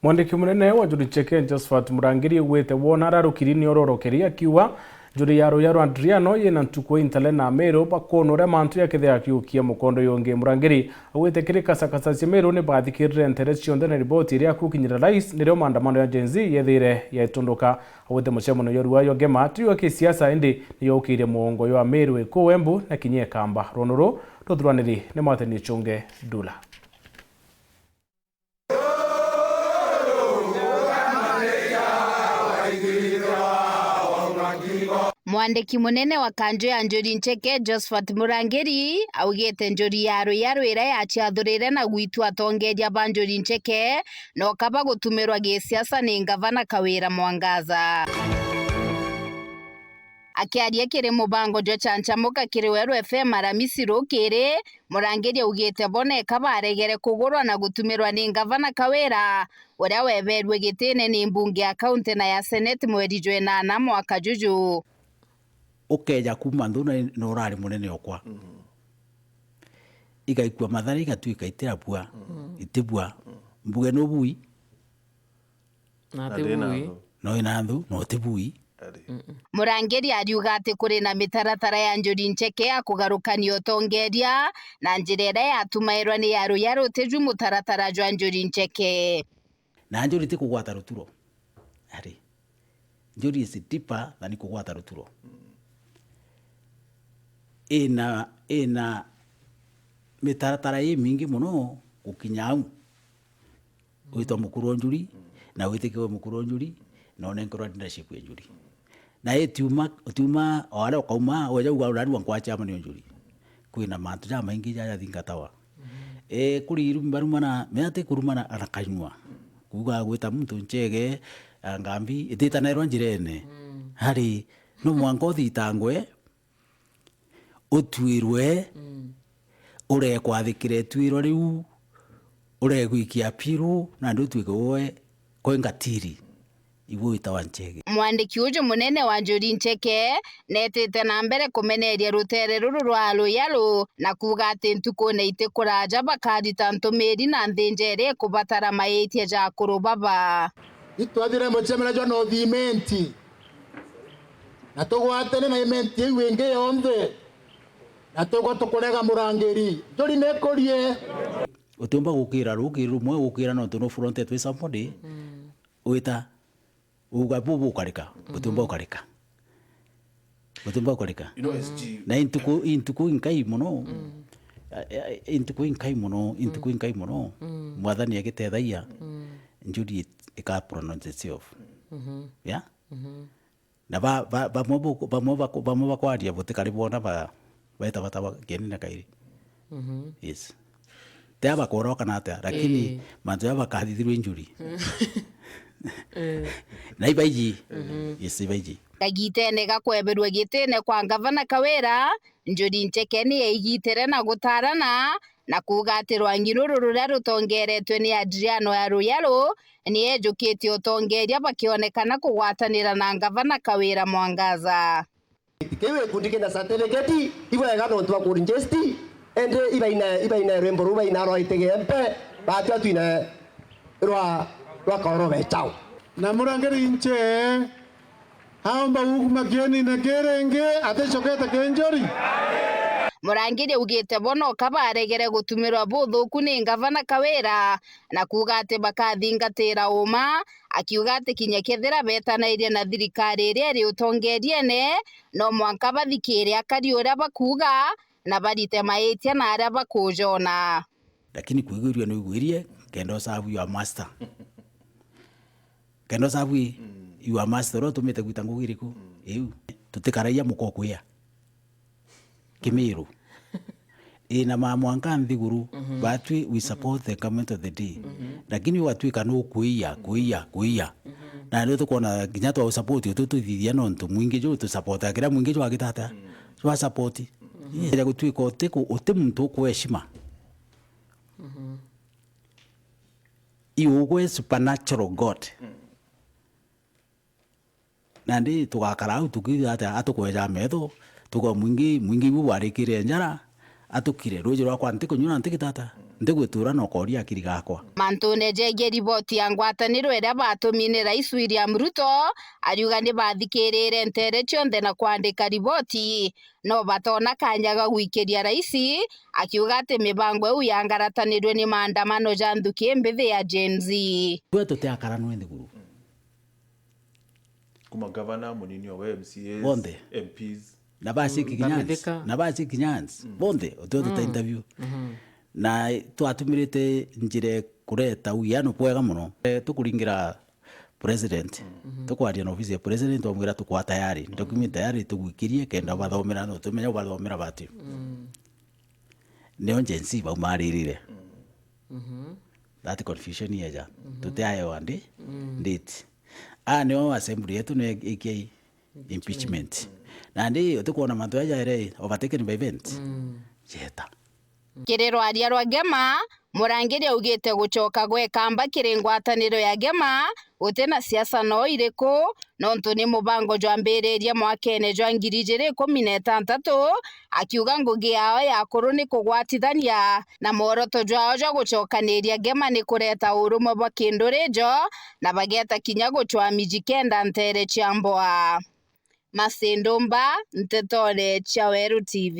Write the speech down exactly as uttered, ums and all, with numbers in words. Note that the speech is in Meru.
Mwandiki munene wa Njuri Ncheke, Josephat Murangiri, augite wona ararukiri ni ororokeri, akiuga njuri ya ruya rwa Adriano yina ntuku intale na Meru bakona uria mantu jakethira akiukia mukondo yungi. Murangiri augite kiri kasakasa cia Meru ni bathikirire ntere cionthe na riboti iria akukinyira rais nirio maandamano ya Gen Z yethire yaitunduka. Augite mucemanio jwa ruya jwa Ngema ti jwa kisiasa indi ni jwa gukiria mugongo jwa Meru, Gikuu, Embu na kinya Ikamba. Rwono ruu ruthuraniri ni Martin Ichunge Ndula. Mwandiki munene wa kanjo ya Njuri Ncheke, Josephat Murangiri, augite njuri ya ruya ruria yaciathurire na gwitua atongeria ba Njuri Ncheke no kaba gutumirwa gisiasa ni ngavana Kawira Mwangaza. Akiaria kiri mubango jwa Chanchamuka kiri Weru F M Aramisi rukiri, Murangiri augite bo neka baregere kugurwa na gutumirwa ni ngavana Kawira, uria weberue gitine ni mbunge ya kaunti na ya seneti mweri jwa inana mwaka juju. Ukeja kuuma nthu na, na urari munene okwa. Igaikua mathara, igatwika itira bua, itibua. Mbuge nubui. Na Na ti ndina bui. Nthu. No ina nthu, no ti bui. Ari. Murangiri ariuga ati kuri na mitaratara ya Njuri Ncheke ya kugarukania utongeria na njira iria yatumairwa ni ya ruya rutiju mutaratara jwa Njuri Ncheke. Na Njuri ti kugwata ruturo. Ari. Njuri is deeper than kugwata ruturo. Ina, ina mitaratara imingi muno gukinya au. Witwa mukuru o njuri, na witikirwe mukuru o njuri, na unenkerwa leadership ya njuri. Na itiuma, utiuma o aria ukauma, weja uga urarua nkwa chairman o njuri. Kwina mantu jamaingi jaja thingatawa. Eh, kuri irumi barumana, mea ti kurumana na kanyua. Kuuga gwita muntu nchege, ah, ngambi, ititanairwa njirene. Hari, no mwanka uthitangwe, utwirwe, urekwathikira itwiro riu, uregwikia apiru, nandi utwike woe kwe ngatiri, igwe witawa nchege. Mwandiki uju munene wa Njuri Ncheke netite na mbere kumeneria rutere ruru rwa Aluyalu na kuuga ati ntukune itikuraja bakarita ntumiri na nthinja iria ikubatara maitia ja akuru baba. Itwathire mucemania jwa North Imenti. Na tugwatene na Imenti iu ingi yonthe, na tugwa tukurega Murangiri. Njuri nikurie. Utiumba gukira rukiri rumwe, gukira nontu no fronted wi somebody, wita, uga bu bukarika, utiumba ukarika. Utiumba ukarika. You know, S G. Na intuku, intuku inkai muno. A, a, intuku inkai muno, intuku inkai muno. Mwathani agitethagia, njuri ika pronounce itself. Yeah? Na ba, ba, bamwe bu-, bamwe baku-, bamwe bakwaria butikari bona ba, baita batawa kieni na kairi. Yes. Ti abakoroka na atia, lakini mantu jaba bakathithirwe injury. Na ibaiji. Yes, ibaiji. Kagitene ga kweberua gitine kwa Ngavana Kawira, Njuri Ncheke ni yaigitire na gutarana na kuuga ati rwangi ruru ruria rutongeretwe ni Adriano ya Ruyaru ni ejukitie utongeria bakionekana kugwatanira na Ngavana Kawira Mwangaza. Kiu gikundi kina certificate, ibwega nontu bwa kuregister, indi ibaina, ibaina rwimbo ruu baina rwa Itegembe, batwi atwina rwa, rwa Kaoro Bechao. Na Murangiri nche, aomba gukuma kienine kiri ingi, aticokete ki Njuri. Murangiri augite bo noka baregere gutumirwa buthuku ni Ngavana Kawira, na kuuga ati bakathingatira uma, akiuga ati kinya kethira betanairie na thirikari iria iri utongeriene, no mwanka bathikire akari uria bakuuga, na barite maitia na aria bakujona. Lakini kwigwiria ni wigwirie, kenda usabu your master. Kenda usabu i, your master uria utumite gwita ngugi iriku? Iu, tutikaragia muko kuia. Kimiru. Ina ma mwanka nthiguru, batwi we support the government of the day. Lakini ugatwika nukuia, kuia, kuia. Na ni tukwona kinya twa support utu tuthithia nontu mwingi ju tu support, kira mwingi jwagita atia? Jwa support. Ija gutwika uti ku-, uti muntu ukuheshima. Iu ugwe supernatural God. Nandi tugakara au tukiuga atia, atukweja metho, tuga mwingi, mwingi ibu bwarikire njara, atukire. Ruuji rwakwa ntikunyua na ntigita atia? Ntigwitura na ukoria akiri gakwa. Mantune jegie riboti ya ngwataniro iria batumine Rais William Ruto, ariuga ni bathikirire ntere cionthe na kwandika riboti, no batona kanya ga gwikiria Rais, akiuga ati mibango iu yangaratanirwe ni maandamano ja nthuki imbithi ya Gen Z. Twe tutiakaranwe nthiguru. Kuma gavana munini owe, M C As, Bonthe. M Ps. Na ba shake Mm, hands. Ndamithika. Na ba shake hands. Bonthe, utwe tuta interview. Na twatumirite njira kureta uwiano bwega muno. Eh, tukuringira president. Tukwaria na ofisi ya president, twamwira tukwa tayari. Document tayari tugwikirie kenda bathomera, no tumenya bathomera bati. Nio Gen Z baumaririre. That confusion yeja. Tutiaewa ndi, date. Ah, nio assembly yetu ni ikiai impeachment. Na ndi utikwona mantu jaja ere overtaken by event. Jeta. Kiri rwaria rwa Gema, Murangiri augite gucoka gwa Ikamba kiri ngwataniro ya Gema guti na siasa no iriku, nontu ni mubango jwambiririe mwakene jwa ngiri ijiri ikumi na itantatu, akiuga ngugi yao ya akuru ni kugwatithania, na mworoto jwao jwa gucokaniria Gema ni kureta urumwe bwa kindurijo, na bageta kinya gucwa miji kenda ntere cia mbwa. Masindumba, ntetone cia Weru T V.